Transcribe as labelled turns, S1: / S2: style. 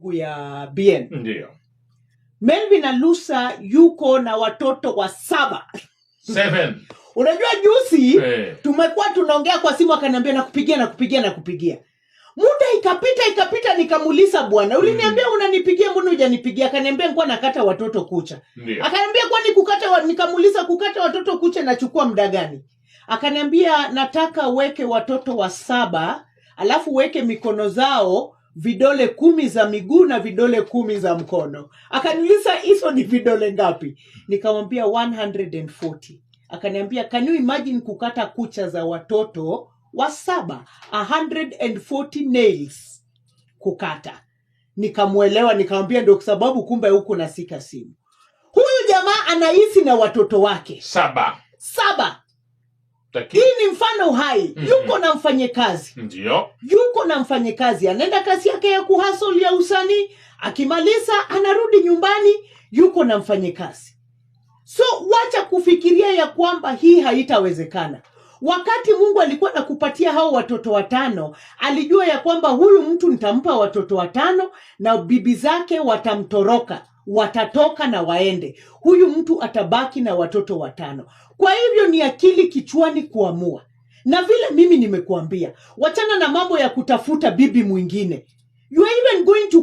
S1: Ndugu ya Bien.
S2: Ndio.
S1: Melvin Alusa yuko na watoto wa saba.
S2: Seven.
S1: Unajua juzi tumekuwa tunaongea kwa simu, akaniambia nakupigia, nakupigia, nakupigia. Muda ikapita ikapita, nikamuuliza, "Bwana, uliniambia unanipigia, mbona hujanipigia?" Akaniambia, "Nilikuwa nakata watoto kucha." Akaniambia, "Kwani kukata wa..." Nikamuuliza, "Kukata watoto kucha nachukua muda gani?" Akaniambia, "Nataka weke watoto wa saba, alafu weke mikono zao vidole 10 za miguu na vidole 10 za mkono." Akaniuliza, "Hizo ni vidole ngapi?" Nikamwambia 140. Akaniambia, "Can you imagine kukata kucha za watoto wa saba, 140 nails kukata?" Nikamwelewa, nikamwambia ndio sababu kumbe huku nashika simu. Huyu jamaa anaishi na watoto wake
S2: Saba.
S1: saba.
S2: Lakini
S1: Hii ni mfano hai. Yuko na mfanyekazi. Yuko na mfanyekazi, anaenda kazi yake ya kuhustle ya usanii, akimaliza anarudi nyumbani, yuko na mfanyekazi. So wacha kufikiria ya kwamba hii haitawezekana. Wakati Mungu alikuwa nakupatia hao watoto watano, alijua ya kwamba huyu mtu nitampa watoto watano na bibi zake watamtoroka, watatoka na waende, huyu mtu atabaki na watoto watano. Kwa hivyo ni akili kichwani kuamua, na vile mimi nimekuambia, wachana na mambo ya kutafuta bibi mwingine. You are even going to